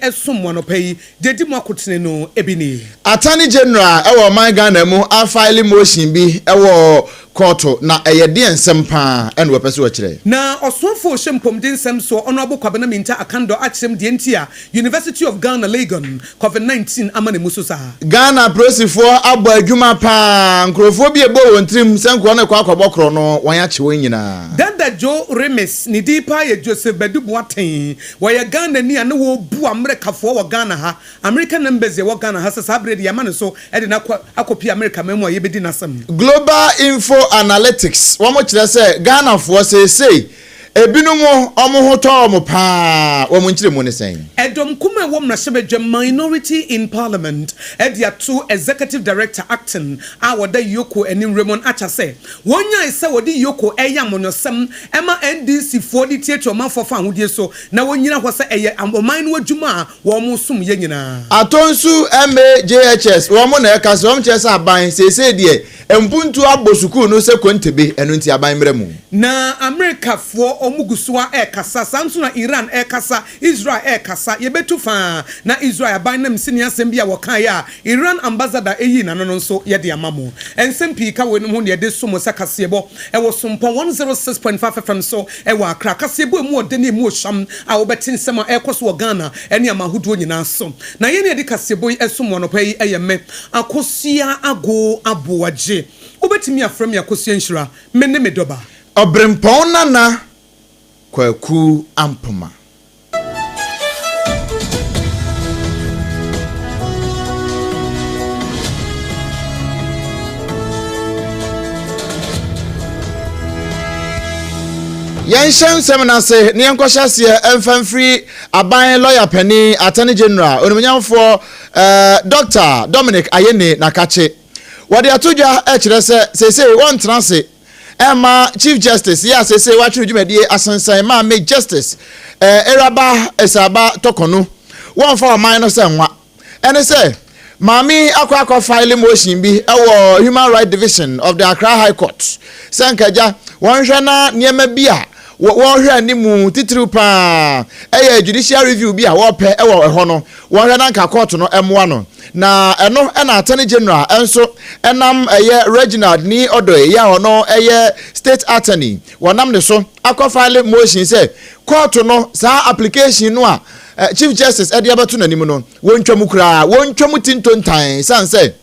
resom mo anɔpa yi, deɛ ɛdi mu akotene no bi nie. Attorney General wɔ ɔman Ghana mu afile motion bi wɔ kɔɔto, na ɛyɛ deɛn nsɛm paa na wɔpɛ sɛ wɔkyerɛ? Na ɔsoafoɔ ɔhyɛ mpɔmuden nsɛm soɔ, Honourable Kwabena Mintah Akandoh akyerɛ mu deɛ nti a University of Ghana Legon Covid 19 ama ne mu so saa. Ghana apolisifoɔ abɔ adwuma paa, nkurɔfoɔ bi a ɛbɔɔ wɔn tirim sɛ nkoa no rekɔ akɔbɔ korɔ no, wɔakye wɔn nyinaa. Dada Joe Remis, ne din paa yɛ Joseph Badu Boateng, wɔyɛ Ghanani a na wɔrebu Amerikafoɔ wɔ Ghana ha. American Embassy a ɛwɔ Ghana ha sɛ saa berɛ deɛ yɛama no so de no akɔ akɔpue Amerika man mu a yɛbɛdi n'asɛm. Global Info Analytics, wɔn kyerɛ sɛ Ghanafoɔ seesei ebinom wɔn ho tɔ wɔn paa, wɔn nkyerɛmu ne sɛn? Ɛdɔm kumaa a ɛwɔ mmarahyɛbadwam, Minority in Parliament, de ato Executive Director Acting a ɔda EOCO anim Raymond Archer sɛ wɔnyae sɛ wɔde EOCO reyɛ amanyɔsɛm ma NDC foɔ de tiatia ɔmanfoɔ fa ahodie so na wɔnnyina hɔ sɛ ɛyɛ ɔman no adwuma a wɔsom yɛ nyinaa. Atonsu MA JHS wɔn na ɛka sɛ wɔn kyerɛ sɛ aban seesei deɛ mpuntuo abɔ sukuu no sɛ kontebe ɛno nti aban mmra mu. Na Amerika foɔ wɔn gu so ara ɛrekasa, saa nso na Iran ɛrekasa, Israel ɛrekasa, yɛbɛtu faa na Israel aban nam sini asɛm bi a wɔkaeɛ a Iran ambassador yii n'ano no nso yɛde ama mo. Nsɛm pii ka weinom ho na yɛde som mo sɛ kaseɛbɔ ɛwɔ Sompɔn 106.5 FM so ɛwɔ Accra. Kaseɛbɔ a ɛmu ɔdɛ ne ɛmu ɔhwam a wobɛte nsɛm a ɛrekɔ so wɔ Ghana ɛne aman ahodoɔ nyinaa so. Na yɛn a yɛde kaseɛbɔ yi som mo anɔpa yi ɛyɛ me, Akosua Agoo Aboagye. Wobɛtumi afrɛ me Akosua Nhyira. Me ne me dɔba. Ɔberempɔn Nana Kwaku Ampoma. Yɛnhyɛ nsɛm no ase na yɛnkɔhyɛ aseɛ mfa mfiri aban lɔya panin, Attorney General, Onimonyamfoɔ eh, Dr. Dominic Ayene Nakakye. Wɔde ato dwa kyerɛ sɛ seesei wɔntena ase mma Chief Justice yi a seesei watwe ne dwumadie asensɛn Maame Justice Eraba Esaaba Torkornoo wɔmfa ɔman no sɛ nwa. Ɛne sɛ maame yi akɔ akɔ file motion bi wɔ Human Rights Division of the Accra High Court sɛ nka agya wɔnhwɛ na nneɛma bi a wɔhwɛ anim titiriw paa ɛyɛ judicial review bi a wɔpɛ wɔ ɛhɔ no wɔnhwɛ na nka court no mmoa no. Na ɛno na Attorney General nso nam ɛyɛ Reginald Nii Odoi yi a ɔno ɛyɛ State Attorney wɔnam ne so akɔ file motion sɛ kɔɔto no saa application no a Chief Justice ɛde abɛto n'anim no wɔntwa mu koraa, wɔntwa mu tintontan sane sɛ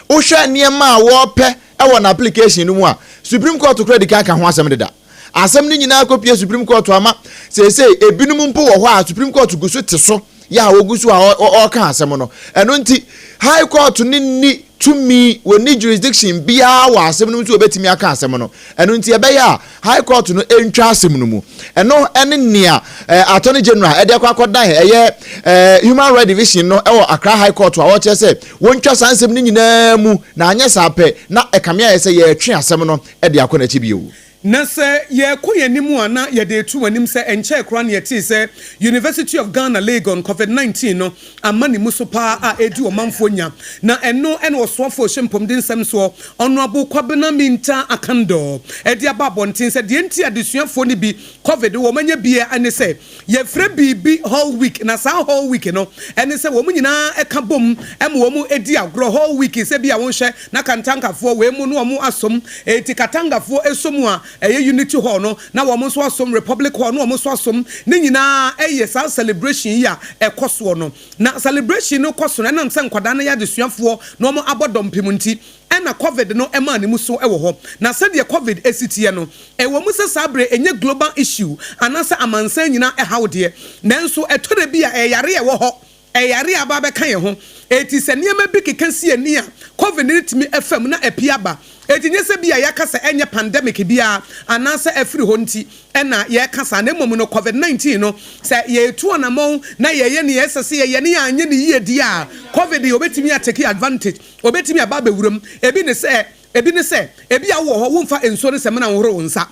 wohwɛ nneɛma a wɔpɛ wɔ n'application no mu a Supreme Court koraa di kan ka ho asɛm deda. Asɛm no nyinaa kɔpie Supreme Court ama seesei ebinom mpo wɔ hɔ a Supreme Court gu so te so yɛ a wɔgu so a wɔreka asɛm no. Ɛno nti, High Court no nni tumi, wɔnni jurisdiction biara wɔ asɛm no mu sɛ wɔbɛtumi aka asɛm no. Ɛno nti, ɛbɛyɛ a High Court no ntwa asɛm no mu. Ɛno ne nea Attorney General de akɔ akɔdan ɛyɛ Human Rights Division no wɔ Accra High Court a wɔkyerɛ sɛ wɔntwa saa nsɛm no nyinaa mu, na anyɛ saa pɛ na ɛkame ayɛ sɛ yɛretwe asɛm no de akɔ n'akyi bio. Na sɛ yɛrekɔ yɛn anim a, na yɛde reto w'anim sɛ ɛnkyɛe koraa na yɛtee sɛ University of Ghana Legon Covid 19 no ama ne mu so paa a ɛredi ɔmanfoɔ nya. Na ɛno na ɔsoafoɔ ɔhyɛ mpɔmuden nsɛm soɔ, Honourable Kwabena Mintah Akandoh de aba abɔnten sɛ deɛ nti a adesuafoɔ no bi Covid wɔn anya bi ne sɛ Yɛfrɛ biribi Hall Week, na saa Hall Week no, ɛne sɛ wɔn nyinaa ka bom ma wɔn di agorɔ. Hall Week, sɛ bi a wonhwɛ na Kantankafoɔ wei mu no wɔn asom, enti Katangafoɔ sɔ mu a ɛyɛ Unity Hall no, na wɔn nso asom Republic Hall, na wɔn nso asom. Ne nyinaa yɛ saa celebration yi a ɛkɔ soɔ no. Na celebration no kɔ so no, ɛnam sɛ nkwadaa no yɛ adesuafoɔ na wɔn abɔ dɔmpem nti, Ɛna Covid no maa ne mu so wɔ hɔ. Na sɛdeɛ Covid si teɛ no, ɛwɔ mu sɛ saa berɛ ɛnyɛ global issue anaasɛ amansan nyinaa ɛhaw deɛ, nanso ɛtɔ da bi a ɛyɛ yareɛ a ɛwɔ hɔ, ɛyɛ yareɛ a aba abɛka yɛn ho. Enti sɛ nneɛma bi keka si ani a, Covid no tumi fa mu na apue aba. Enti nyɛ sɛ bi a yɛaka sɛ ɛnyɛ pandemic biara anaasɛ afiri hɔ nti na yɛreka saa, na mmom no Covid 19 no, sɛ yɛretu anammɔn na yɛyɛ nea ɛsɛ sɛ yɛyɛ na yɛanyɛ no yie deɛ a, Covid deɛ ɔbɛtumi atake advantage. Obetumi aba abɛwura mu. Ebi ne sɛ, ebi ne sɛ, ebia wowɔ hɔ, womfa nsuo ne samina nhohoro wo nsa.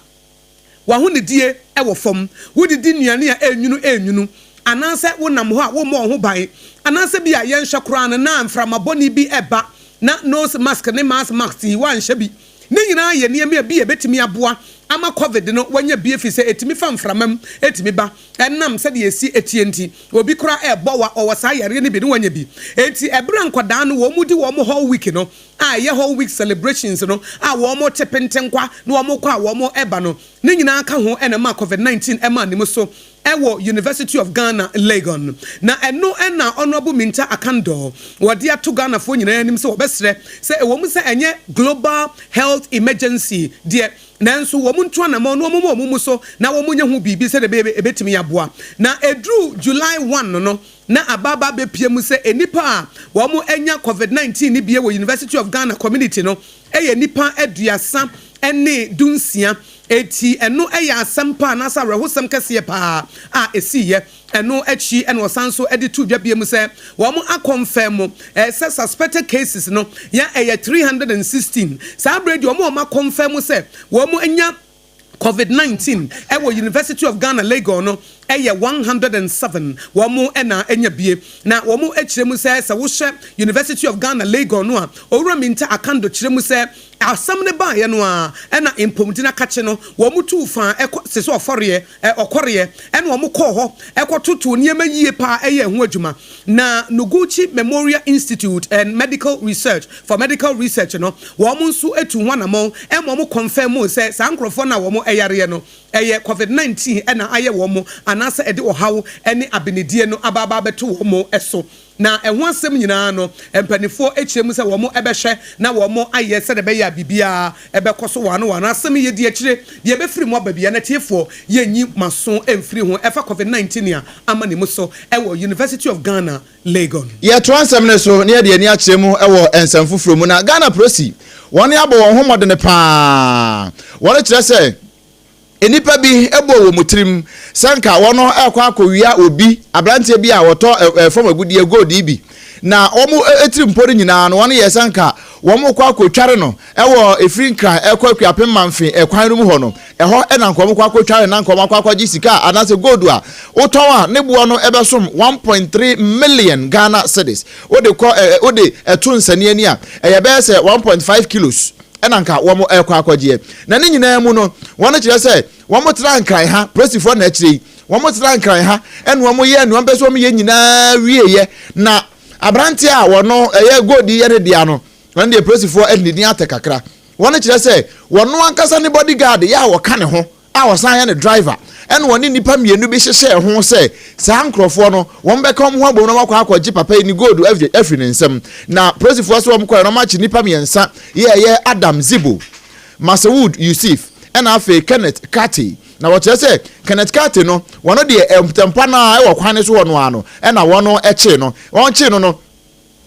W'ahonidie wɔ fam. Wodidi nnuane a ɛrenwunu ɛrenwunu. Anaasɛ wonam hɔ a wommɔ wo ho ban. Anaasɛ bi a yɛnhwɛ koraa no na mframa bɔne bi reba na nose mask ne mask mask yi woanhyɛ bi. Ne nyinaa yɛ nneɛma bi a ebetumi aboa ama Covid no wanya bi efisɛ etumi fa mframa mu etumi ba ɛnam sɛdeɛ esi etie nti obi koraa ɛɛbɔ wa ɔwɔ saa yareɛ no bi ne wanya bi. Eti ɛberɛ a nkwadaa no wɔn di wɔn hall week no a ɛyɛ hall week celebrations no a wɔn te pentenkwa na wɔn kɔ a wɔn ɛba no, ne nyinaa ka ho ɛna ma COVID-19 ɛma ne mu so ɛwɔ University of Ghana Legon. Na ɛno ɛna Honourable Mintah Akandoh wɔde ato Ghanafoɔ nyinaa anim sɛ wɔbɛsrɛ sɛ ɛwɔ mu sɛ ɛnyɛ global health emergency deɛ, nanso wɔn nto anamɔ na wɔn mu wɔn mu so na wɔn nyɛ ho biribi sɛ ɛbɛyɛ ebɛtumi aboa. Na eduru July 1 no na ababa bɛpie mu sɛ nipa a wɔn anya COVID-19 ni bie wɔ University of Ghana community no ɛyɛ nipa 36. Eti ɛno ɛyɛ asɛm pa anaasɛ awerɛhosɛm kɛseɛ paa a esiiɛ. Ɛno akyi ɛna ɔsan so ɛde to dwa bie mu sɛ wɔn akɔnfɛn mu sɛ suspected cases no yɛ ɛyɛ 316. Saa abere deɛ, wɔn a wɔn akɔnfɛn mu sɛ wɔn anya COVID-19 ɛwɔ University of Ghana Legon no ɛyɛ 107. Wɔn ɛna ɛnya bie na wɔn akyerɛ mu sɛ wohyɛ University of Ghana Legon no a, Owura Mintah Akandoh kyerɛ mu sɛ asɛm ne baayɛ no a ɛna mpɔmuden akakye no wɔn tu fa ɛkɔ sisi ɔfɔreɛ ɛ ɔkɔreɛ ɛna wɔn kɔɔ hɔ ɛkɔtoto nneɛma yie paa ɛyɛ ɛho adwuma. Na Noguchi Memorial Institute and Medical Research for Medical Research no, wɔn nso etu ho anamɔn ɛma wɔn confirm mu sɛ saa nkurɔfoɔ no a wɔn ɛyareɛ no ɛyɛ COVID-19 ɛna ayɛ wɔn anaasɛ ɛde ɔhaw ɛne abenedie no abaaba abɛto wɔn ɛso. Na ɛho asɛm nyinaa no, mpanimfoɔ akyerɛ mu sɛ wɔn ɛbɛhwɛ na wɔn ayɛ sɛdeɛ ɛbɛyɛ a biribiara ɛbɛkɔ so wɔn ano wɔn ano. Asɛm yɛ di akyire deɛ ɛbɛfiri mu aba bia na tiefoɔ yɛnyi maso mfiri ho ɛfa COVID-19 a ama ne mu so ɛwɔ University of Ghana Legon. Yɛtoa nsɛm no so na yɛde ani akyerɛ mu wɔ nsɛm foforɔ mu. Na Ghana Polisi wɔn abɔ wɔn ho mmɔdene paa. Wɔn kyerɛ sɛ nnipa bi bɔ wɔ mu tirim sɛ nka wɔn ɛkɔ akɔwia obi aberanteɛ bi a wɔtɔ fam agudeɛ gold yi bi, na wɔn tiri mpo no nyinaa no wɔn yɛ sɛ nka wɔn kɔ akɔtware no ɛwɔ efiri Nkran ɛkɔ Akuapem Mamfe ɛkwan no mu hɔ no. Ɛhɔ ɛna nka wɔn kɔ akɔtware na nka wɔn akɔ akɔgye sika anaasɛ gold a wotɔn a ne boɔ no ɛbɛsom 1.3 million Ghana cedis. Wode kɔ wode ɛto nsani ani a, ɛyɛ bɛyɛ sɛ 1.5 kilos ɛna nka wɔn ɛkɔ akɔgyeɛ. Na ne nyinaa mu no, wɔn kyerɛ sɛ wɔn tena Nkran ha, polisifoɔ na akyire yi wɔn tena Nkran ha ɛna wɔn yɛ nea wɔn pɛ sɛ wɔn yɛ nyinaa wieɛ. Na aberanteɛ a wɔn ɛyɛ gold yɛ ne dea no, wɔn deɛ polisifoɔ ɛde ne din atɛ kakra. Wɔn kyerɛ sɛ wɔn ankasa ne bodyguard yɛ a wɔka ne ho a wɔsan yɛ ne driver ɛna wɔne nnipa mmienu bi hyehyɛ ho sɛ saa nkurɔfoɔ no wɔn bɛka wɔn ho abom na wɔakɔ akɔgye papa yi ne gold afiri ne nsam. Na polisifoɔ so wɔn kɔɛ na wɔn akyi nnipa mmiɛnsa yɛ ɛyɛ Adam Zibo, Masawood Yusuf ɛna afei Kenneth Kate. Na wɔkyerɛ sɛ Kenneth Kate no, wɔn deɛ ntɛmpa no a ɛwɔ kwan no so hɔ no ano ɛna wɔn ɛkye no. Wɔn kye no no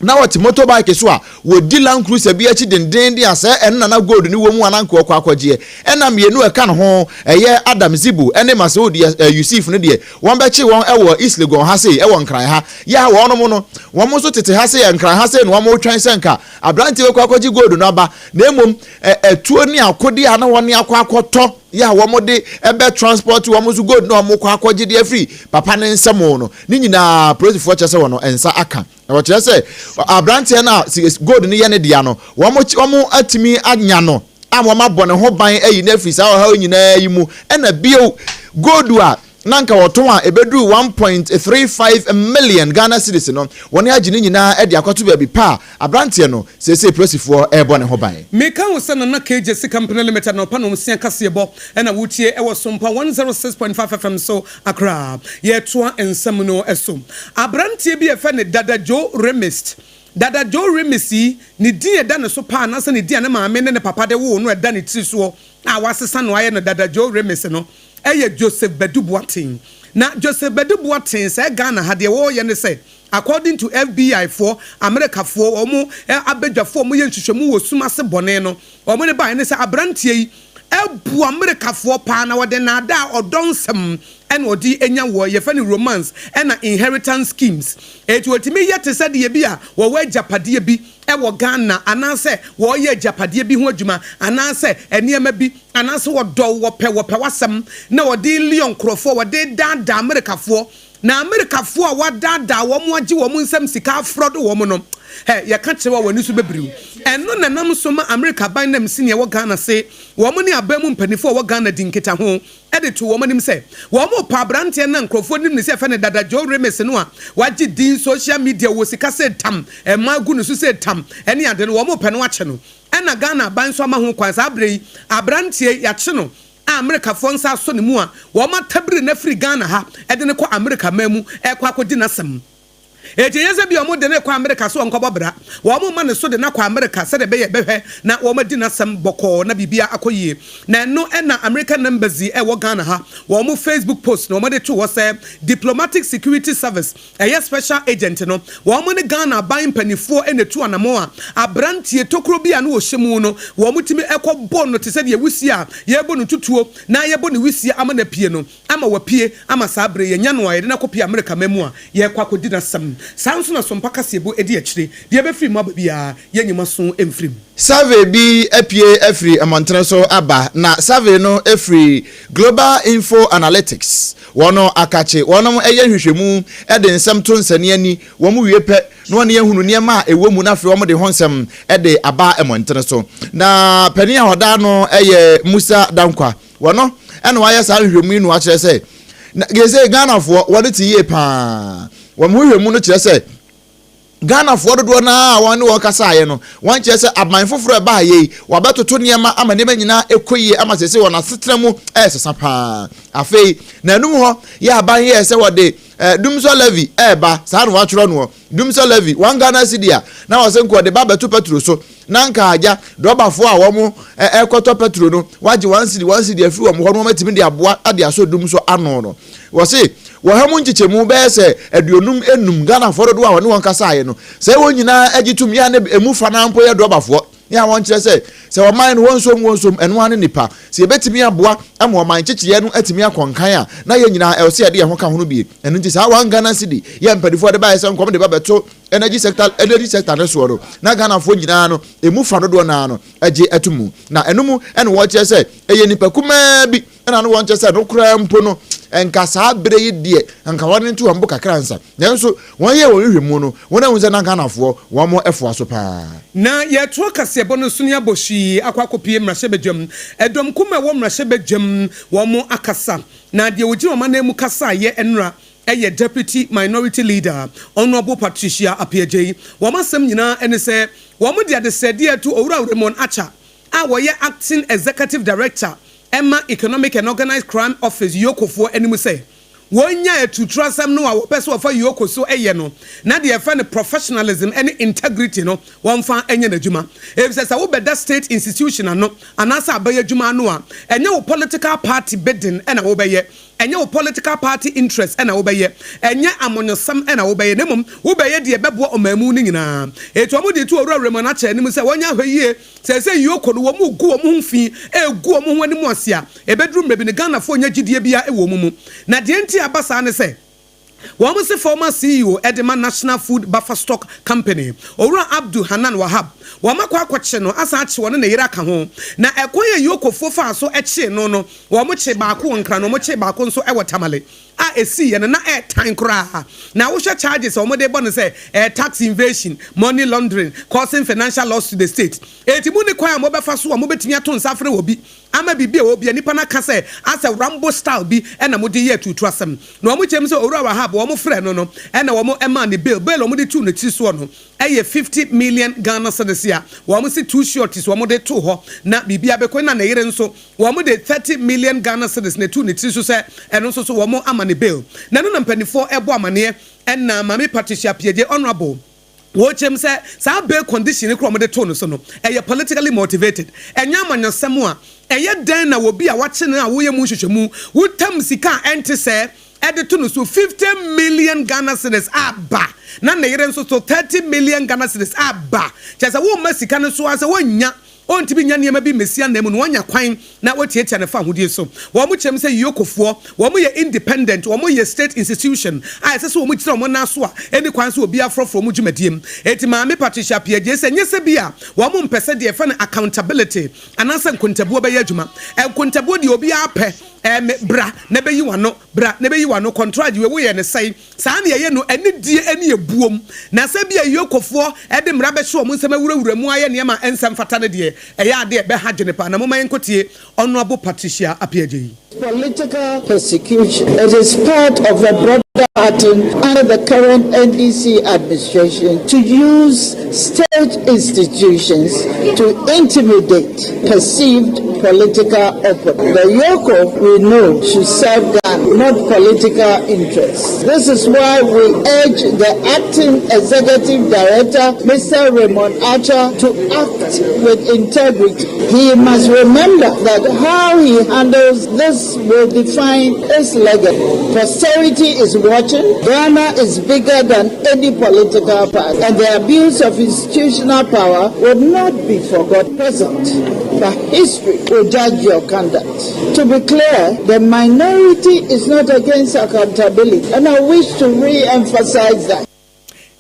na wɔte motorbike so a wɔdi Land Cruiser bi akyi dendenden a sɛ ɛno nana gold ne wɔ mu ananka ɔkɔ akɔgyeɛ. Ɛna mmienu ɛka ne ho ɛyɛ Adam Zibo ɛne Masoud Yusuf no deɛ, wɔn bɛkye wɔn ɛwɔ East Legon ha sei, ɛwɔ Nkran ha yɛ a wɔn no wɔn nso tete ha sei, Nkran ha sei na wɔn retwɛn sɛ nka aberanteɛ bɛkɔ akɔgye gold no aba. Na mmom ɛtuo ne akodeɛ a na wɔn akɔ akɔtɔ yɛ a wɔn de ɛbɛ transport wɔn nso gold na wɔn kɔ akɔgye de afiri papa ne nsam no, ne nyinaa polisifoɔ kyerɛ sɛ wɔn nsa aka. Na wɔkyerɛ sɛ aberanteɛ no a gold no yɛ ne dea no, wɔn wɔn atumi anya no a wɔn abɔ ne ho ban ayi no afiri saa ɔhaw nyinaa yi mu. Ɛna bio, gold a na nka wɔtɔn a ebeduru 1.35 million Ghana cedis no, wɔn agye ne nyinaa de akɔto baabi pa a aberanteɛ no seesei polisifoɔ ɛrebɔ ne ho ban. Meka wo sɛ Nana KJC Company Limited na ɔpa nom sia kaseɛ bɔ ɛna wotie ɛwɔ Sompa 106.5 FM so Accra. Yɛtoa nsɛm no so. Aberanteɛ bi yɛfɛ ne Dada Joe Remist. Dada Joe Remist yi, ne din ɛda ne so paa anaasɛ ne din a ne maame ne ne papa de woo no ɛda ne tiri soɔ a wasesa no ayɛ no Dada Joe Remist no ɛyɛ Joseph Badu Boateng. Na Joseph Badu Boateng sɛ Ghana ha deɛ wɔreyɛ ne sɛ, according to FBI foɔ, Amerikafoɔ, wɔn abadwafoɔ, wɔn yɛ nhwehwɛmu wɔ sum ase bɔne no, wɔn ne baeɛ ne sɛ aberanteɛ yi ɛbu Amerikafoɔ paa na wɔde naadaa ɔdɔ nsɛm ɛna ɔde anya wɔ yɛfɛ no romance ɛna inheritance schemes. Eti wɔtumi yɛ te sɛ deɛ bi a wɔwɔ agyapadeɛ bi ɛwɔ Ghana anaasɛ wɔyɛ agyapadeɛ bi ho adwuma anaasɛ nneɛma bi anaasɛ wɔdɔ wɔpɛ wɔpɛ wasɛm na wɔde leon nkurɔfoɔ wɔde daadaa Amerikafoɔ. Na Amerikafoɔ a wɔadaadaa wɔn agye wɔn nsam sika afrɔdo wɔn no, hɛ, yɛka kyerɛ wo a w'ani so bɛbiriw. Ɛno na ɛnam so ma Amerika aban nam sini a ɛwɔ Ghana se wɔn ne aban mu mpanimfoɔ a ɛwɔ Ghana di nkitaho de too wɔn anim sɛ wɔrepa aberanteɛ no a nkurɔfoɔ nim no sɛ yɛfrɛ no Dada Joe Remix no a wagye din social media wɔ sika sɛ tam, mmaa gu ne so sɛ tam ne ade no, wɔrepɛ no akye no. Ɛna Ghana aban nso ama ho kwan. Saa berɛ yi, aberanteɛ yi, yɛakye no a Amerikafoɔ nsa asɔ ne mu a wɔatabiri no afiri Ghana ha de no kɔ Amerika man mu rekɔ akɔdi n'asɛm. Enti ɛnyɛ sɛ ebia wɔde no rekɔ Amerika sɛ ɔnkɔbɔ bra. Wɔrema ne so de no akɔ Amerika sɛdeɛ ɛbɛyɛ ɛbɛhwɛ na wɔadi n'asɛm bɔkɔɔ na biribiara akɔ yie. Na ɛno na American Embassy a ɛwɔ Ghana ha wɔn Facebook post no wɔde too hɔ sɛ Diplomatic Security Service ɛyɛ special agent no wɔn ne Ghana aban mpaninfoɔ na ɛtu anamɔn a abranteɛ tokuro bi a na ɔhyɛ mu no wɔtumi kɔ bɔ no te sɛ deɛ wusie a yɛrebɔ no tutuo na yɛbɔ no wisie ama no apue no ama wapue ama saa berɛ yi yɛanya no a yɛde no akɔpue Amerika man mu a yɛrekɔ akɔdi n'asɛm. Saa nso na Sompa kaseɛbɔ ɛdi akyire, deɛ ɛbɛfiri mu aba biara yɛnyi mo aso mfiri mu. Survey bi apue afiri mmɔntene so aba, na survey no firi Global Info Analytics. Wɔn akakye, wɔn yɛ nhwehwɛmu de nsɛm to nsɛnni ani, wɔn wie pɛ na wɔn ahunu nneɛma a ɛwɔ mu na afei wɔn de ho nsɛm de aba mmɔntene so. Na panin a ɔda ano yɛ Musa Dankwa. Wɔno na wayɛ saa nhwehwɛmu yi na wakyerɛ sɛ na gese Ghanafoɔ wɔde te yie paa. Wɔn nhwehwɛmu no kyerɛ sɛ Ghanafoɔ dodoɔ no ara a wɔn ne wɔn kasaeɛ no, wɔn kyerɛ sɛ aban foforɔ a ɛbaeɛ yi, wɔabɛtoto nneɛma ama nneɛma nyinaa ɛkɔ yie ama sese wɔn asetena mu ɛresesa paa. Afei, n'anum hɔ yɛ aban yɛɛ sɛ wɔde eh, Dumsor levy ɛreba, saa na wɔatwerɛ noɔ. Dumsor levy, one Ghana cedi a na wɔsɛ nka wɔde ba bɛto pɛtro so na nka agya drɔbafoɔ a wɔn ɛrekɔtɔ pɛtro no wagye 1 cedi 1 cedi afiri wɔn hɔ no wɔn atumi de aboa de asɔ dumsor ano no. Wɔse wɔha mu nkyekyɛmu bɛyɛ sɛ 55 Ghanafoɔ dodoɔ a wɔne wɔn kasaeɛ no sɛ wɔn nyinaa agye tom yɛ a na emu fa no ara mpo yɛ drɔbafoɔ. Ne a wɔnkyerɛ sɛ, sɛ ɔman no wɔnsom wɔnsom, ɛno ara ne nnipa. Sɛ yɛbɛtumi aboa ma ɔman nkyekyereɛ no atumi akɔ nkan a, na yɛn nyinaa ɛwɔ sɛ yɛde yɛn ho ka ho no bi. Ɛno nti saa One Ghana Cedi yi a mpanimfoɔ de baeɛ sɛ nkɔm de ba bɛto energy sector energy sector no soɔ no, na Ghanafoɔ nyinaa no ɛmu fa dodoɔ no ara no gye ato mu. Na ɛno mu na wɔkyerɛ sɛ ɛyɛ nnipa kumaa bi na no wɔnkyerɛ sɛ no koraa mpo no nka saa berɛ yi deɛ nka wɔn nto wɔn bo kakra nsa. Nanso wɔn yɛɛ wɔn nhwehwɛmu no, wɔn ahu sɛ na Ghanafoɔ wɔn foa so paa. Na yɛtoa kaseɛbɔ no so ne abɔ hwii akɔ akɔpue mmarahyɛbadwam. Ɛdɔm kumaa a ɛwɔ mmarahyɛbadwam wɔn akasa. Na deɛ ɔgyina wɔn ananmu kasaeɛ nnora yɛ Deputy Minority Leader, Honourable Patricia Appiagyei. Wɔn asɛm nyinaa ne sɛ wɔde adesrɛdeɛ reto Owura Raymond Archer a ɔyɛ Acting Executive Director ma Economic and Organised Crime Office, EOCO, foɔ anim sɛ wɔnnya atuturasɛm no a wɔpɛ sɛ wɔfa EOCO so yɛ no na deɛ yɛfrɛ no professionalism ne integrity no wɔmfa nyɛ n'adwuma efisɛ sɛ wobɛda state institution ano anaasɛ aban adwuma ano a ɛnyɛ wo political party bidding na wobɛyɛ, ɛnyɛ wo political party interest na wobɛyɛ, ɛnyɛ amonyɔsɛm na wobɛyɛ na mmom wobɛyɛ deɛ ɛbɛboa ɔmanmu no nyinaa. Enti wɔde to Owura Raymond Archer anim sɛ wɔnyɛ ahwɛyie. Seesei Yoko no, wɔn gu wɔn ho fi, regu wɔn ho anim ase a, ɛbɛduru mmerɛ bi no, Ghanafoɔ nnya gyidie biara wɔ wɔn mu. Na deɛ nti a aba saa ne sɛ, wɔn se former CEO de ma National Food Buffer Stock Company, Owura Abdul Hanan Wahab, wɔn akɔ akɔkye no asan akye ɔne ne yere aka ho. Na ɛkwan a Yokofoɔ faa so kyee no no, wɔn kyee baako wɔ Nkran na wɔn kyee baako nso wɔ Tamale. A esiiɛ no na ɛɛtan koraa. Na wohwɛ charges a wɔde rebɔ no sɛ ɛyɛ tax invasion, money laundering, causing financial loss to the state. Enti monni kwan a mobɛfa so a mobɛtumi ato nsa afrɛ obi ama biribi a ɛwɔ bi a nipa no aka sɛ asɛ Rambo style bi na mode yɛ aturutu asɛm. Na wɔn kyerɛ mu sɛ Owura Wahab wɔn frɛɛ no no na wɔn maa no bail. Bail a wɔde tuu ne tiri soɔ no yɛ 50 million Ghana cedis a wɔn se two sureties wɔn de too hɔ na biribiara bɛkɔ na ne yere nso Wɔde 30 million Ghana cedis na ɛtuu ne tiri so sɛ ɛno nso so wɔn ama no bail. Na ɛno na mpaninfoɔ ɛbɔ amaneɛ ɛna Maame Patricia Appiagyei Honourable wɔkyerɛ mu sɛ saa bail condition no koraa wɔde too no so no ɛyɛ politically motivated. Ɛnyɛ amanyɔsɛm a ɛyɛ dɛn na obi a wakye no a woyɛ mu nhwehwɛmu wotam sika a ɛnte sɛɛ ɛde to no so 50 million Ghana cedis aba na ne yere nso so 30 million Ghana cedis aba kyerɛ sɛ womma sika no so ara sɛ wɔnnya Ɔntumi nnya nneɛma bi mmɛsi ananmu na wanya kwan na watiatia ne fahodie so. Wɔn kyerɛ mu sɛ Yokofoɔ, wɔn yɛ independent, wɔn yɛ state institution a ɛsɛ sɛ wɔn gyina wɔn nan so a ɛnni kwan sɛ obiara frɔfrɔ wɔn dwumadie mu. Enti Maame Patricia Appiagyei sɛ nyɛ sɛ bi a wɔn mpɛ sɛ deɛ yɛfrɛ no accountability anaasɛ nkontabuo bɛyɛ adwuma. Nkontabuo deɛ obiara pɛ. Ɛɛ bra na bɛyi w'ano, bra na bɛyi w'ano, kɔntragye wei woyɛ no sɛn? Saa na yɛyɛ no anidie ne ebuom. Na sɛ ebia EOCOfoɔ de mmara bɛhyɛ wɔn nsam awurawura mu ayɛ nneɛma a ɛnsɛ mfata no deɛ, ɛyɛ adeɛ a ɛbɛha adwene paa. Na momma yɛnkɔtie Honourable Patricia Appiagyei. Political persecution. It is part of a broader pattern under the current NDC administration to use state institutions to intimidate perceived political opponents. The EOCO, we know, should serve Ghana, not political interests. This is why we urge the acting executive director, Mr. Raymond Archer, to act with integrity. He must remember that how he handles this will define his legacy. Posterity is watching. Ghana is bigger than any political party, and the abuse of institutional power will not be forgotten present. But history will judge your conduct. To be clear, the minority is not against accountability, and I wish to re-emphasize that.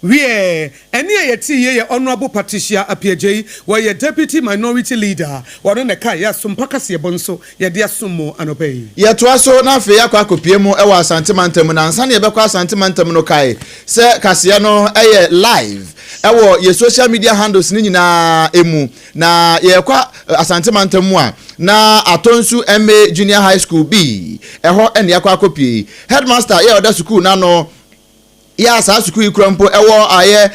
Wiɛ, ɛnne a yɛtee yie yɛ Honourable Patricia Appiagyei, wɔyɛ Deputy Minority Leader, wɔno na ɛkae yɛ Asompa kaseɛbɔ nso yɛde asom mo anɔpa yi. Yɛtoa so na afei yɛakɔ akɔpue mu wɔ Asante mantam mu, na ansa na yɛbɛkɔ Asante mantam no kae sɛ kaseɛ no yɛ live wɔ yɛ social media handles no nyinaa mu, na yɛkɔ Asante mantam mu a na Atonsu MA Junior High School B ɛhɔ na yɛakɔ akɔpue. Headmaster yɛ ɔda sukuu no ano Yɛ a saa sukuu yi kura mpo ɛwɔ ayɛ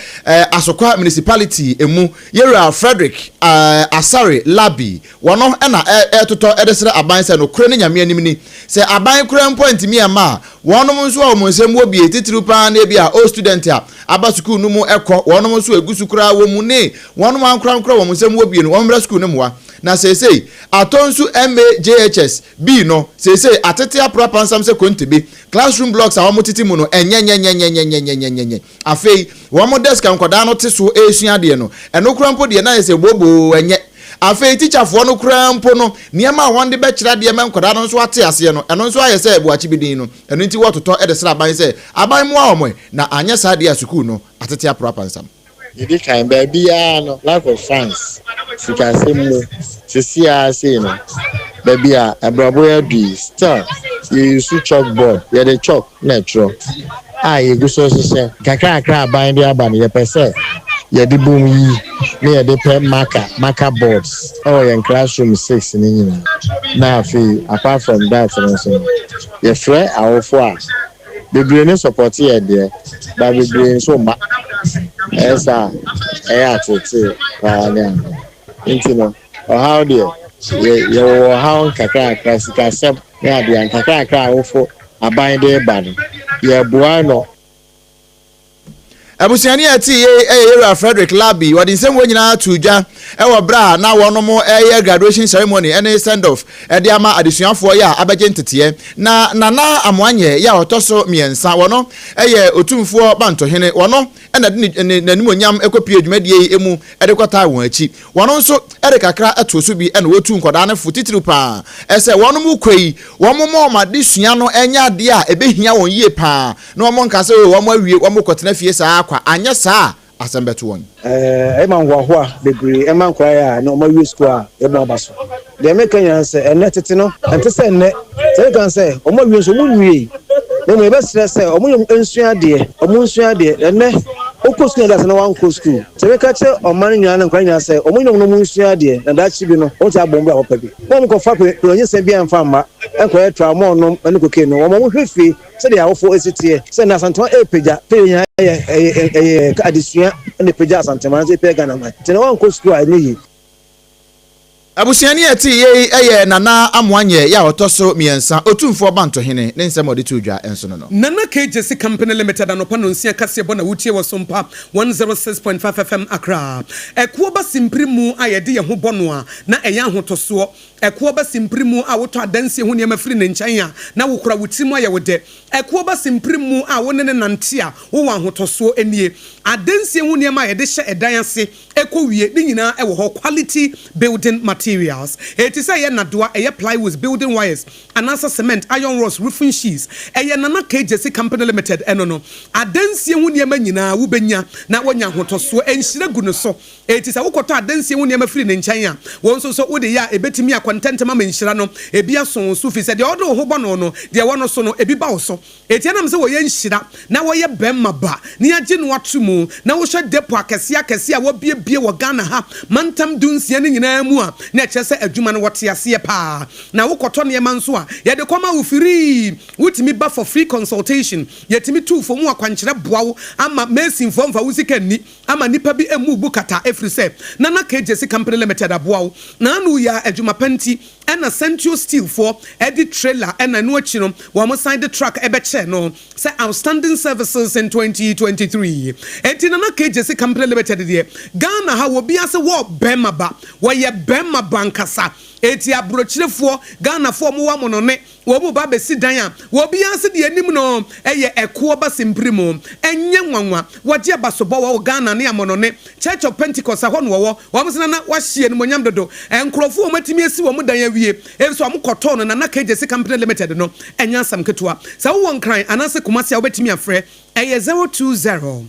Asokwa Municipality emu, Yɛwura Frederick Asare Labi, wɔno na ɛretotɔ de srɛ aban sɛ nokorɛ ne Nyame anim ni, sɛ aban koraa mpo antumi amma a, wɔnom nso a wɔn nsam wɔ bie, titiriw paa no ebia old student a aba sukuu no mu kɔ, wɔnom nso egu so koraa wɔ mu ne wɔnom ankorankoro a wɔn nsam wɔ bie no, wɔmmra sukuu no mmoa. Na seesei, Atonsu MA JHS B no, seesei atete aporo apansam sɛ kontebe. Classroom blocks a wɔtete mu no, ɛnyɛnyɛnyɛnyɛnyɛnyɛnyɛnyɛ. Afei, wɔn desk a nkwadaa no te so resua adeɛ no, ɛno koraa mpo deɛ na ayɛ sɛ booboo, ɛnyɛ. Afei, tikyafoɔ no koraa mpo no, nneɛma a wɔde bɛkyerɛ adeɛ ma nkwadaa no nso ate aseɛ no, ɛno nso ayɛ sɛ boakye bi din no. Ɛno nti wɔtotɔ de srɛ aban sɛ, aban mmoa wɔn ɛ, na anyɛ saa deɛ a sukuu no atete aporo apansam. Deɛ kan, baabiara no, lack of funds, sikasɛm mu, sisi ara sei no, baabi a abrabɔ yi adu yi, still yɛ use chalk board, yɛde chalk na ɛtwerɛ a yɛgu so hyehyɛ. Nkakra nkakra aban de aba no, yɛpɛ sɛ yɛde bom yi na yɛde pɛ marker, marker boards ɛwɔ yɛn classroom 6 no nyinaa. Na afei, apart from that no nso no, yɛfrɛ awofo a bebree ne support yɛ deɛ, ba bebree nso mma. Ɛyɛ saa a, ɛyɛ ateetee paa ne ade. Nti no, ɔhaw deɛ, yɛ yɛwɔ ɔhaw nkakrakra, sikasɛm ne adeɛ a nkakrakra a awofo aban de reba no, yɛreboa no. Abusuani a ɛtee yei yɛ Yewura Frederick Larbi. Wɔde nsɛm wei nyinaa too dwa wɔ berɛ a na wɔnom reyɛ graduation ceremony ne send off de ama adesuafoɔ yi a abɛgye nteteɛ. Na Nana Amoanyɛ yi a ɔtɔ so mmiɛnsa, wɔno yɛ Otumfoɔ Bantohene, wɔno na de ne n'animuonyam kɔpue dwumadie yi mu de kɔtaa wɔn akyi. Wɔn nso de kakra too so bi na wɔtuu nkwadaa no fo titiriw pa ara sɛ wɔn rekɔ yi, wɔmma wɔn adesua no nyɛ adeɛ a ɛbɛhia wɔn yie pa ara na wɔnka sɛ oo wɔn awie, wɔrekɔtena fie saa ara kwa, anyɛ saa a asɛm bɛto wɔn. Ɛma nhoahoa bebree ɛma nkwadaa a na wɔawie sukuu a yɛbɔ wɔn aba so. Deɛ meka nyinaa ne sɛ ɛnnɛ tete no ɛnte sɛ nnɛ. Sɛ meka ne sɛ wɔn awie nso wɔn nwiei. Na mmom yɛbɛsrɛ sɛ wɔn nyɛ nsua adeɛ, wɔn nsua adeɛ. Ɛnnɛ wokɔ sukuu na ɛda sɛ na wankɔ sukuu. Sɛ meka kyerɛ ɔman no nyinaa ne nkwadaa nyinaa sɛ wɔn nyɛ wɔn na wɔn nsua adeɛ na daakye bi no wɔn ti abɔ wɔn bra papa bi. Wɔn nkɔfa pɛrɛnyɛsɛm biara mfa mma nkɔyɛ trauma ɔnom ne cocaine no. Wɔn wɔn hwɛ fie. Sɛdeɛ awofo si teɛ sɛ na Asantema repagya pɛ nyinaa yɛ ɛyɛ ɛyɛ adesua na ɛpagya Asantema nso ɛpagya Ghana man nti na wankɔ sukuu a ɛnyɛ yie. Abusuani a ɛtee yei yɛ Nana Amoanyɛ yi a ɔtɔ so mmiɛnsa, Otumfoɔ Bantohene, ne nsɛm a ɔde too dwa nso no no. Nana KJC Company Limited anɔpa nonsia kaseɛbɔ na wotie wɔ Sompa 106.5 FM Accra. Ɛkoɔ ba simpiri mu a yɛde yɛn ho bɔ no a na ɛyɛ ahotɔsoɔ. Ɛkoɔ ba simpiri mu a wotɔ adansie ho nneɛma firi ne nkyɛn a na wokora wo tirim ayɛ wo dɛ. Ɛkoɔ ba simpiri mu a wo ne no nante a wowɔ ahotɔsoɔ nie. Adansie ho nneɛma a yɛde hyɛ ɛdan ase. ɛkɔ wie ne nyinaa ɛwɔ hɔ quality building materials. Ɛti sɛ ɛyɛ nadoa, ɛyɛ plywoods, building wires anaasɛ cement, iron rods, roofing sheets, ɛyɛ Nana KJC Company Limited. Ɛno no adansie ho nneɛma nyinaa wobɛnya na woanya ahotɔsoɔ. Ɛnhyira gu no so. Eti sɛ wokɔtɔ adansie ho nneɛma firi ne nkyɛn a, wɔn nso so wode yɛ a, ebɛtumi akɔntɛntɛm ama nhyira no ebi aso wo so, fi sɛ deɛ ɔde wo ho bɔ no no, deɛ ɛwɔ no so no ebi ba wo so. Eti ɛnam sɛ wɔyɛ nhyira na wɔyɛ bɛrima ba na yɛagye no ato mu, na wohwɛ depo akɛseɛ akɛseɛ a wɔabiebie wɔ Ghana ha mantam 16 no nyinaa mu a, na ɛkyerɛ sɛ adwuma no wɔte aseɛ paa. Na wokɔtɔ nneɛma nso a, yɛde kɔma wo firii. Wotumi ba for free consultation, yɛtumi tu fo mu akwankyerɛ boa wo ama masonfoɔ mfa wo sika nni ama nipa bi emu bu kata, ɛfiri sɛ Nana KJC Company Limited aboa wo. Na ano yɛ adwuma pa nti ɛna Centio Steel foɔ ɛde trailer, ɛna ɛno akyi no wɔn san de truck ɛbɛkyɛ no sɛ outstanding services in 2023. Eti Nana KJC Company Limited deɛ, Ghana ha wɔ bi ase wɔ bɛrima ba, wɔyɛ bɛrima ba nkasa. Eti aburokyerefoɔ, Ghanafoɔ mo wa mo no ne wɔn mu ba bɛsi dan a, wɔbi ase deɛ anim no ɛyɛ ɛkoɔ ba simpiri mu. Ɛnyɛ nwanwa wɔgye abasobɔ wɔ Ghana ne amɔnɔne. Church of Pentecost ɛhɔ no wɔwɔ wɔn sɛ nana wahyie no monyam dodo. Nkurɔfoɔ wɔn atumi asi wɔn dan awie nso wɔn kɔtɔɔ no Nana KJC Company Limited no, ɛnyɛ asɛm ketewa. Sɛ wowɔ Nkran anaasɛ Kumasi a, wobɛtumi afrɛ, ɛyɛ 020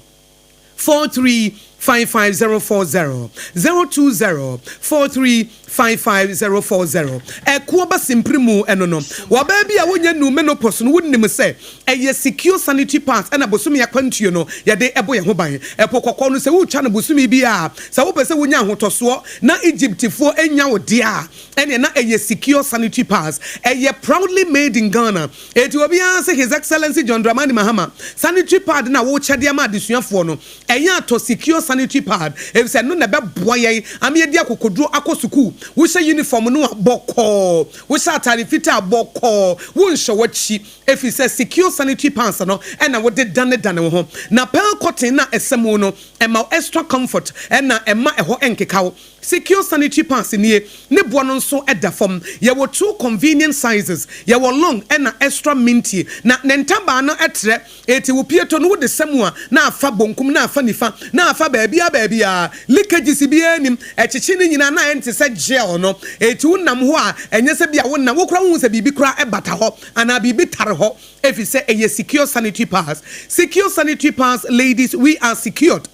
4355040, 020 4355040. Ɛkoɔ ba simpiri mu. Ɛno no wɔbaa bi a wonyɛ nu menopause no, wonim sɛ ɛyɛ Secure Sanitary Pads ɛna bosome akwantuo no yɛde ɛbɔ yɛn ho ban. Ɛpo Kɔkɔɔ no sɛ wotwa no bosome bi a, sɛ wopɛ sɛ wonya ahotɔsoɔ na Egyptfoɔ anya wo deɛ a, ɛneɛ na ɛyɛ Secure Sanitary Pads. Ɛyɛ proudly made in Ghana. Eti obiara sɛ His Excellency John Dramani Mahama sanitary pad na wokyɛ de ama adesuafoɔ no, ɛyɛ atɔ Secure Sanitary Pad, efisɛ no na ɛbɛboa yɛn ama yɛdi akokoduro akɔ sukuu. Wohyɛ uniform no a bɔkɔɔ, wohyɛ atare fitaa bɔkɔɔ, wonhyɛ w'akyi, efiri sɛ Secure Sanitary Pads no ɛna wode danedane wo ho. Na pearl cotton na ɛsɛ mu no ɛma extra comfort, ɛna ɛma ɛhɔ ɛnkeka wo. Secure Sanitary Pads nie. Ne boɔ no nso ɛda fam. Yɛwɔ two convenient sizes, yɛwɔ long ɛna extra minty. Na ne ntabaa no ɛtrɛ, eti wo pieto no wode sɛ mu a, na afa bonkum, na afa nifa, na afa baabia baabia. Leakages biara nim. Ɛkyekye ne nyinaa na ɛnte sɛ gel no. Eti wonam hɔ a, ɛnyɛ sɛ bia wonam wokora wohu sɛ biribi kora ɛbata hɔ anaa biribi tare hɔ, ɛfiri sɛ ɛyɛ Secure Sanitary Pads. Secure Sanitary Pads, ladies, we are secured.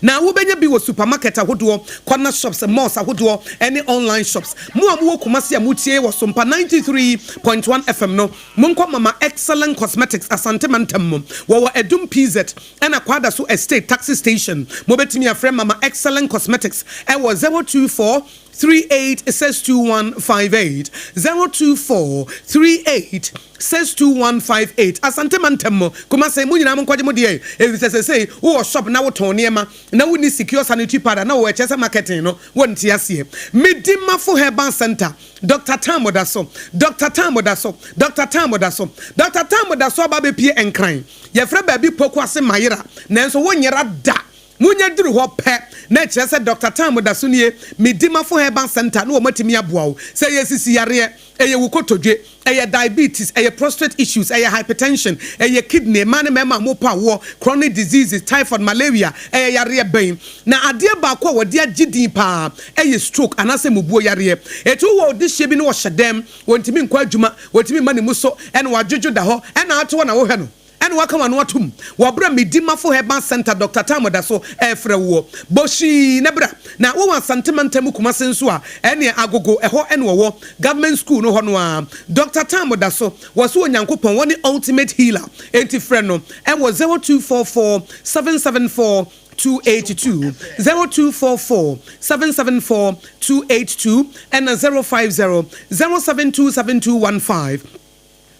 Na wobɛnya bi wɔ supermarket ahodoɔ, corner shops, malls ahodoɔ ɛne online shops. Mo a mowɔ Kumase a motie wɔ Sompa 93.1 FM no, monkɔ Mama Excellent Cosmetics, Asante Mantam mu. Wɔwɔ Adum PZ ɛna Kwada so Estate taxi station. Mobɛtumi afrɛ Mama Excellent Cosmetics ɛwɔ 024 38 62158, 024 38 62158. Asante Mantam mu, Kumase, mo nyinaa monkɔgye mo deɛ, ɛfiri sɛ sɛsei wowɔ shop na wotɔn nneɛma na wonni Secure Sanitary Pad na wɔwɔ ɛkyɛ sɛ marketing no wɔnte aseɛ. Medimafo Herbal Center, Dr Tam da so, Dr Tam da so, Dr Tam da so, Dr Tam da so aba bɛpie Nkran. Yɛfrɛ baabi Poku Ase Mayera, nanso wonyera da. Munya duru hɔ pɛ na ɛkyerɛ sɛ Dr Tam da so nie. Medimafo Herbal Center na wɔmatumi aboa wo. Sɛ ɛyɛ sisi yareɛ, ɛyɛ wo kotodwe, ɛyɛ diabetes, ɛyɛ prostate issues, ɛyɛ hypertension, ɛyɛ kidney, mmaa ne mmarima a mopɔ awoɔ, chronic diseases, typhoid, malaria, ɛyɛ yareɛ bɛn. Na adeɛ baako a wɔde agye din paa ɛyɛ stroke anaasɛ mubuo yareɛ. Ɛti wowɔ ɔdehyɛ bi ne wɔhyɛ dɛm, wɔntumi nkɔ adwuma, wɔntumi mma ne mu so, ɛna wadwodwo da hɔ, ɛna ato hɔ na wohwɛ no, ɛna waka wano atom wɔbrɛ. Medimafo Herbal Center, Dr Tam da so ɛfrɛ woɔ bɔhyii ne bra. Na wowɔ Asantema ntam, Kumase nso a, ɛneɛ Agogo ɛhɔ ɛne wɔwɔ government school no hɔ no a, Dr Tam da so wɔ so. Onyankopɔn wɔne ultimate healer, enti frɛ no ɛwɔ 0244 774 282, 0244 774 282, ɛna 050 072 7215,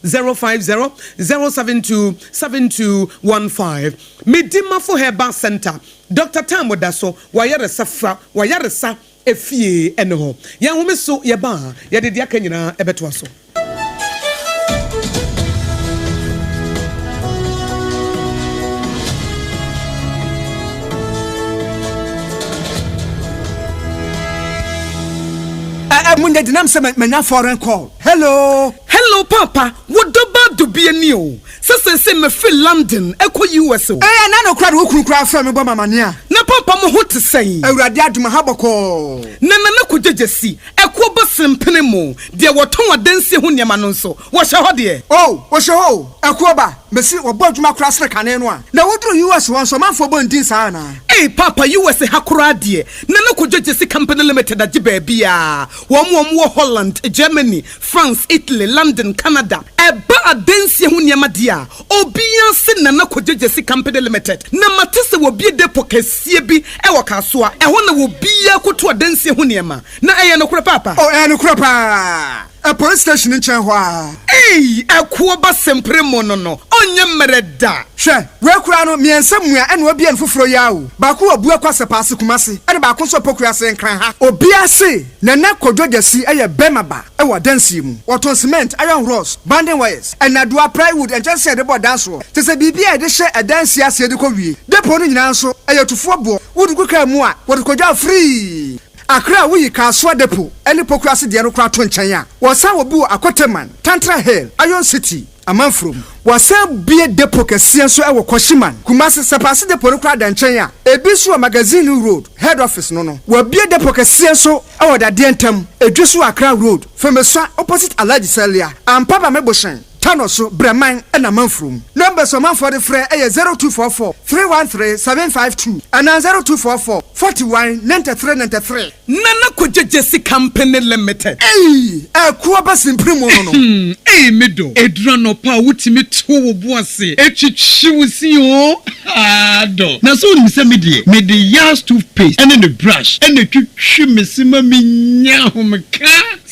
050 072 7215. Medimafo Herbal Center, Dr Tam da so wɔyɛresa fa wɔyɛresa efie ɛne hɔ. Yɛn home so yɛba a, yɛde deɛ aka nyinaa ɛbɛtoa so. Munya dinam sɛ manya foreign call. Hello. Hello papa, wodɔ ba dubie ni o, sɛ sɛsɛ mefiri London ɛkɔ US o. Ɛyɛ na no kora de wo kunu kora frɛ me bɔ mamane a. Na paapa mo ho te sɛn? Awurade adom aha bɔkɔɔ. Na Nana Kwadwo Gyasi, ɛkoɔ ba sempene mo, deɛ wɔtɔn adansie ho nneɛma no nso, wɔhyɛ hɔ deɛ? Oh, wɔhyɛ hɔ o, ɛkoɔ ba, mese wɔbɔ adwuma koraa sene kane no a. Na woduru US hɔ nso, ɔmanfoɔ bɔ ndin saa anaa? Ei paapa, US ha koraa deɛ, Nana Kwadwo Gyasi Company Limited agye baabiara. Wɔn a wɔwɔ Holland, Germany, France, Italy, London, Canada. Ɛba adansie ho nneɛma deɛ a, obiara se Nana Kwadwo Gyasi Company Limited. Na mate sɛ wɔabue depot kɛseɛ bi wɔ Kasoa. Ɛhɔ na obiara kɔtu adansie ho nneɛma. Na ɛyɛ nokorɛ paapa? Oh, ɛyɛ nokorɛ paa. Ɛ police station nkyɛn hɔ ara. Ei, ɛkoɔ ba sempere mo no no, ɔnyɛ mmerɛ da. Hwɛ, wei koraa no, mmiɛnsa mua ɛna wabue no foforɔ yi ara o. Baako wɔ Buakwa Sɛpaase Kumasi, ɛna baako nso wɔ Pokuase Nkran ha. Obiara se Nana Kwadwo Gyasi yɛ bɛrima ba wɔ adansie mu. Wɔtɔn cement, iron rods, banding wires, nnadewa, plywood, nkyɛnsee a yɛde bɔ dan soɔ, kyerɛ sɛ biribi a yɛde hyɛ adansie aseɛ de kɔ wie. Depot no nyinaa nso, ɛyɛ tufoɔ boɔ. Wode gu kaa mu a, wɔde kɔdwa free. Accra a woyi Kasoa Depot ne Pokuase deɛ no koraa to nkyɛn a, wɔsan wɔ bi wɔ Akoteman, Tantra Hill, Iron City, Amanfurom. Wɔasan bue depot kɛseɛ nso wɔ Kwashiman, Kumasi. Sɛpaase depot no koraa da nkyɛn a, ebi nso wɔ Magazine Road, Head Office no no. Wɔabue depot kɛseɛ nso wɔ Dadeɛ Ntam, Edweso Accra Road, Femesua opposite Alhaji Salia, Ampaba Mebohyɛn, Tano so, Brɛman na Amanfurom. Numbers a ɔmanfoɔ de frɛ yɛ 0244 313 752 anaa 0244 41 93 93. Nana Kwadwo Gyasi Company Limited. Ei! Ɛko aba simpiri mu no no. Hmm ei me dɔ. Ɛduru anɔpa a wotumi to wo bo ase twitwi wo se oo haa dɔ. Na sɛ wonim sɛ me deɛ mede Yas toothpaste ne ne brush na ɛtwitwi me se ma menya ahomeka.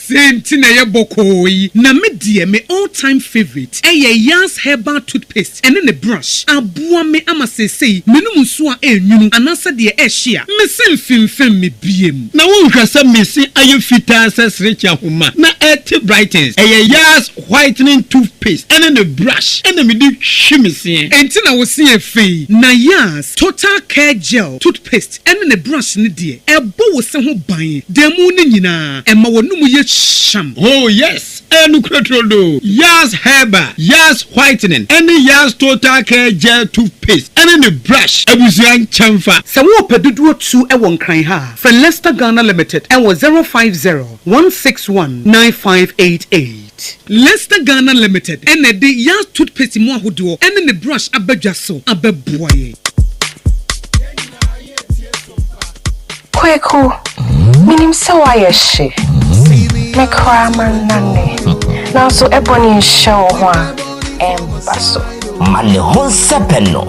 Sei nti na ɛyɛ bɔkɔɔ yi. Na me deɛ me all time favourite ɛyɛ Yas herbal toothpaste ɛne ne brush. Aboa me ama seesei menom nsuo a ɛnwunu anaasɛ deɛ ɛhye a, me se mfemfem me biem. Na wonhwɛ sɛ me se ayɛ fitaa sɛ serekye ahoma na ɛte brightens. Ɛyɛ Yas whitening toothpaste ɛne ne brush ɛna mede twi me seɛ. Enti na wo se yɛ fɛ yi. Na Yas total care gel toothpaste ɛne ne brush no deɛ, ɛbɔ wo se ho ban da mu no nyinaa, ɛma w'anomu yɛ hyam. Oh yes, ɛyɛ nokorɛ turodoo. Yas Herbal, Yas Whitening ɛne Yas Total Care Gel Toothpaste ɛne ne brush abusua nkyɛnfa. Sɛ worepɛ dodoɔ tu wɔ Nkran ha a, frɛ Lester Ghana Limited wɔ 050 161 9588. Lester Ghana Limited na ɛde Yas Toothpaste mu ahodoɔ ne ne brush aba dwa so abɛboa yɛn. Kweku, menim sɛ woayɛ hye. Me koraa mannane. Nanso Ebony nhyɛ wo ho a, ɛmba so. Ma ne ho nsɛpɛ no.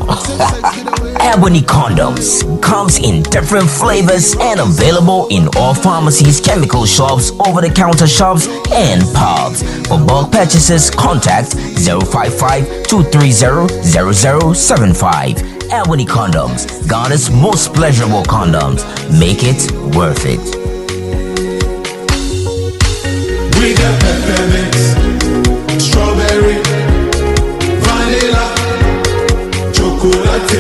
Ebony condoms comes in different flavors and available in all pharmacies, chemical shops, over-the-counter shops, and pubs. For bulk purchases, contact 055 230 0075. Ebony Condoms, Ghana's most pleasurable condoms. Make it worth it. We got peppermint, strawberry, vanilla, chocolate.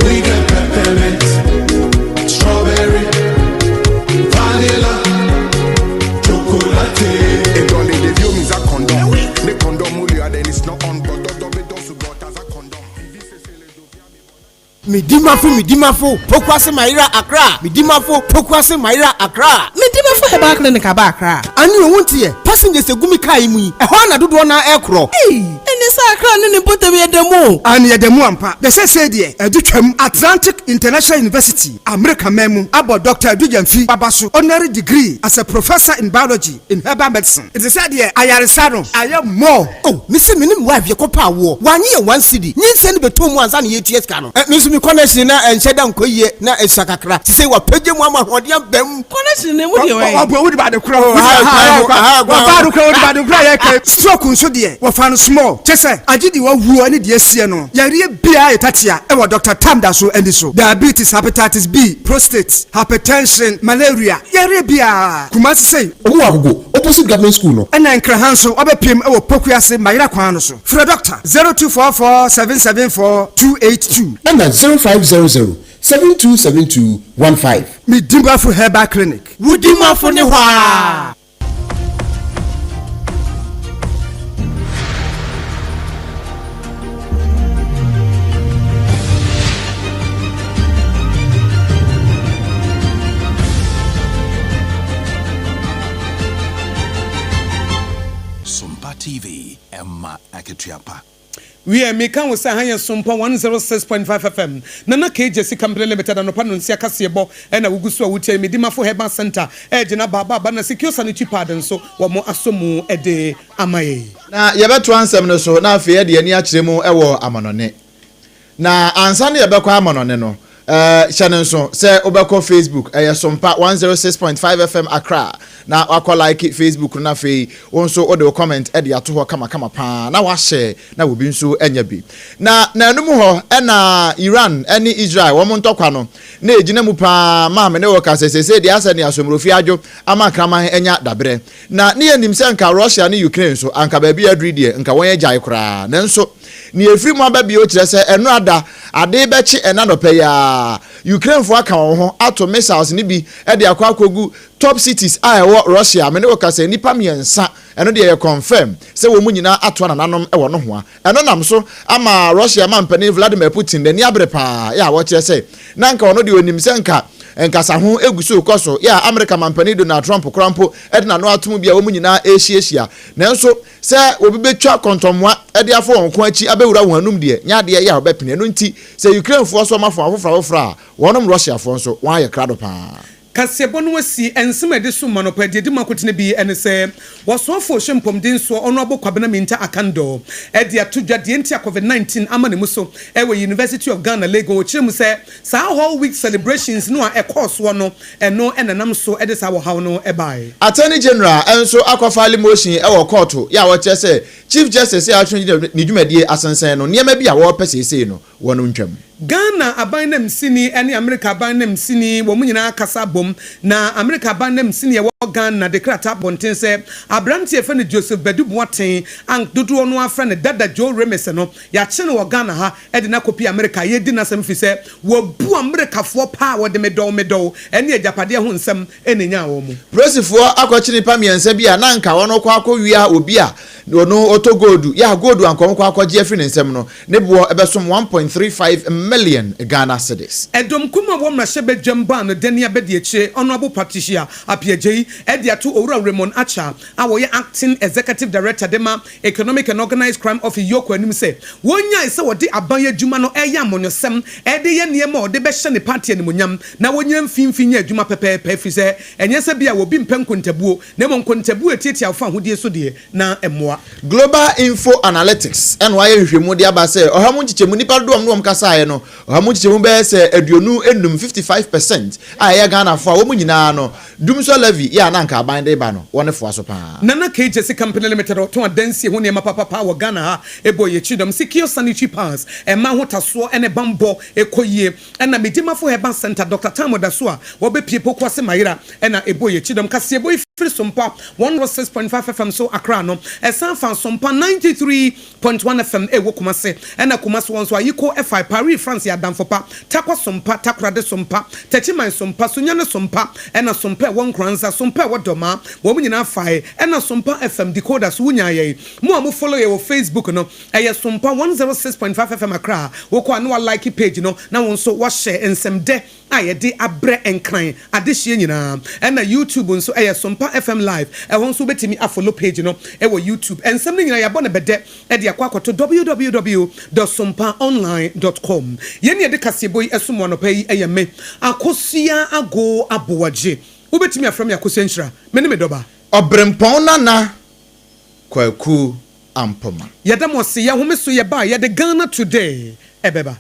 We got peppermint, strawberry, vanilla, chocolate. Medimafo Medimafo Pokuase Mayera Accra Medimafo Pokuase Mayera Accra. Medimafo Herbal Clinic aba Accra. Ane o wonteɛ, passengers egu me car yi mu yi, ɛhɔ ara na dodoɔ no ara ɛrekorɔ. Ei! Ɛne sɛ Accra ne ne mpɔtam yɛ da mu o. Aane yɛda mu ampa. Na seesei deɛ ɛde twam. Atlantic International University, Amerika man mu, abɔ Dɔkta Adu Gyamfi aba so honorary degree as a Professor in Biology in Herbal Medicine. Nti sɛ deɛ ayaresa no ayɛ more. Oh, me se me ne me wife yɛkɔ pɛ awoɔ, wannye yɛn one cedi, nyinsɛn no bɛtɔɔ mu ansa na yɛretua sika no. Eh, me nso me connection na ɛnhyɛ da nkɔ yie, na ɛsua kakra, sesei wapagya mu ama ahoɔden aba mu. Connection no emu deɛ wɛn? Ɔbɔ wodi baade korɔ. Oh, aha kwan ho, aha kwan ho. Wɔfa ade korɔ wodi baade korɔ a yɛka. Stroke nso deɛ wɔfa no small, kyɛ sɛ agye deɛ wawuo ne deɛ asie no. Yareɛ biara yɛ tatea wɔ Doctor Tam da so ani so. Diabetes, Hepatitis B, prostate, hypertension, malaria, yareɛ biara. Kumasi sei. Ɔmo wɔ Agogo, opposite government school no. Ɛna Nkraha nso wɔbɛpem wɔ Pokuase Mayera kwan no so. Frɛ Dɔkta, 0244 774 282. Ɛna 0500 7272 15. Me Dimafo Herbal Clinic. Wo Dimafo ne hɔ aa. akatua pa. Wiɛ, meka wo sɛ ha yɛ Sompa 106.5 FM, Nana K. Gyasi Company Limited anɔpa nnɔnsia kaseɛbɔ na wogu so a wotie yi. Medimafo Herbal Centre regyina baaba aba na Secure Sanitary Pad nso wɔn asɔ mu de ama yɛn. Na yɛbɛtoa nsɛm no so na afei yɛde yɛn ani akyerɛ mu wɔ amanɔne. Na ansa na yɛbɛkɔ amanɔne no, hyɛ no nso sɛ wobɛkɔ Facebook, ɛyɛ Sompa 106.5 FM Accra, na wakɔ like Facebook no na afei wo nso wode wo comment de ato hɔ kamakama paa na wahyɛ na obi nso anya bi. Na naanum hɔ ɛna Iran ne Israel wɔn ntɔkwa no na ɛgyina mu paa ma me ne wo ka sɛ seesei deɛ asɛ ne asomrofi adwo ama kraman anya daberɛ. Na ne yɛnim sɛ nka Russia ne Ukraine nso anka baabi a aduru yi deɛ nka wɔn agyae koraa. Nanso nea ɛfiri mu aba bio kyerɛ sɛ ɛnora da ade rebɛkye ɛnnɛ anɔpa yi ara Ukrainefoɔ aka wɔn ho ato missiles no bi de akɔ akɔgu top cities a ɛwɔ Russia. Me ne wo ka sɛ nnipa mmiɛnsa, ɛno deɛ yɛ confirm sɛ wɔn nyinaa atoa nananom wɔ nohoa. Ɛno nam so ama Russia manpanin Vladimir Putin n'ani abere paa yɛ a wɔkyerɛ sɛ na anka ɔno deɛ ɔnim sɛ nka nkasaho gu so rekɔ so yɛ a Amerika manpanin Donald Trump koraa mpo de n'ano atom bi a wɔn nyinaa rehyiahyia. Nanso sɛ obi bɛtwa kɔntɔmmoa de afa wɔn ko akyi abɛwura wɔn anom deɛ, nyɛ adeɛ yɛ a wɔbɛpene. Ɛno nti sɛ Ukrainefoɔ nso wɔafo afoforɔ afoforɔ a, wɔnom Russiafoɔ nso wɔayɛ krado paa. Kaseɛbɔ no asi nsɛm a ɛde som anɔpa deɛ ɛdi mu akotene bi ne sɛ wɔsoafoɔ hyɛ mpɔmden soɔ Honourable Kwabena Mintah Akandoh de ato dwa deɛ nti a Covid 19 ama ne mu so wɔ University of Ghana Legon. Ɔkyerɛ mu sɛ saa Hall Week celebrations no a ɛkɔɔ soɔ no ɛno na ɛnam so de saa ɔhaw no baeɛ. Attorney General nso akɔ file motion wɔ kɔɔto yɛ a wɔkyerɛ sɛ Chief Justice a atwe ne dwumadie asensɛn no nneɛma bi a wɔrepɛ seesei no wɔn ntwam. Ghana aban nanmusini ne Amerika aban nanmusini wɔn nyinaa akasa abom na Amerika aban nanmusini a ɛwɔ Ghana de krataa abɔnten sɛ aberanteɛ a yɛfrɛ no Joseph Badu Boateng a dodoɔ no ara frɛ no Dada Joe Remix no yɛakye no wɔ Ghana ha de no akɔpie Amerika a yɛredi n'asɛm firi sɛ wabu Amerikafoɔ paa a wɔde medɔw medɔw ne agyapadeɛ ho nsɛm na ɛnyaa wɔn. Polisifoɔ akɔkye nnipa mmiɛnsa bi a na anka wɔrekɔ akɔwia obi a ɔno ɔtɔ goodu, yɛ a goodu anka wɔkɔ akɔgye afiri ne nsam no, ne boɔ bɛsom 1.35 million Ghana cedis. Ɛdɔm kum a wɔ mmarahyɛbadwam baa no dani abadiakyire Honourable Patricia Appiagyei de ato Owura Raymond Archer a ɔyɛ Acting Executive Director de ma Economic and Organised Crime Office, EOCO, anim sɛ wɔnyae sɛ wɔde aban adwuma no reyɛ amanyɔsɛm de yɛ nneɛma a ɔde bɛhyɛ ne party animuonyam na wɔnyina mfinimfini nyɛ adwuma pɛpɛɛpɛ ɛfiri sɛ ɛnyɛ sɛ bi a obi mpɛ nkontabuo na mmom nkontabuo a ɛtiatia wo fahodie so deɛ na ɛmmoa. Global Info Analytics na wɔayɛ nhwehwɛmu de aba sɛ ɔha mu nkyekyɛmu nnipa dodoɔ a wɔne wɔn kasaeɛ no, ɔha mu nkyekyɛmu bɛyɛ sɛ 25, 55 percent, a ɛyɛ Ghanafoɔ a wɔn nyinaa no, Dumsor Levy yɛ a na anka aban de reba no, wɔne foa so pa ara. Nana K. Gyasi Company Limited a ɔtɔn adansie ho nneɛma papapa wɔ Ghana ha bɔ yɛn kyidɔm. Secure Sanitary Pads, mmaa ahotasoɔ ne bammɔ kɔ yie. Ɛna Medimafo Herbal Centre, Dɔkta Tam Ɔdaso a wɔbɛpue Pokuase Mayera na ɛbɔ yɛn kyidɔm. Kaseɛbɔ yi firi Sompa 106.5 FM so Accra no, ɛsan fa Sompa 93.1 FM ɛwɔ Kumase. Ɛna Kumase hɔ nso Ayiko Ɛfae, Paris France yɛ adamfo pa, Tarkwa Sompa, Takoradi Sompa, Techiman Sompa, Sunyani Sompa, ɛna Sompa ɛwɔ Nkoranza, Sompa ɛwɔ Dɔmaa, wɔn nyinaa fae. Ɛna Sompa FM decoder so wonyaa yɛn. Mo a mo follow yɛn wɔ Facebook no, Ɛyɛ Sompa 106.5 FM Accra. Wokɔ a na wa like page no na wo nso wa share nsɛmdɛ a yɛde abrɛ Nkran adehyeɛ nyinaa. Ɛna YouTube nso ɛyɛ Sompa FM Live. Ɛhɔ nso wobɛtumi a follow page no wɔ YouTube. Nsɛm no nyinaa yɛabɔ no bɛdɛ de akɔ akɔto www dot sompaonline dot com. Yɛn ne yɛde kaseɛbɔ yi som wo anɔpa yi ɛyɛ me, Akosua Agoo Aboagye. Wobɛtumi afrɛ me Akosua Nhyira. Me ne me dɔba. Ɔberempɔn Nana Kwaku Ampoma. Yɛda mo ase, yɛhome so yɛba a yɛde Ghana Today ɛbɛba.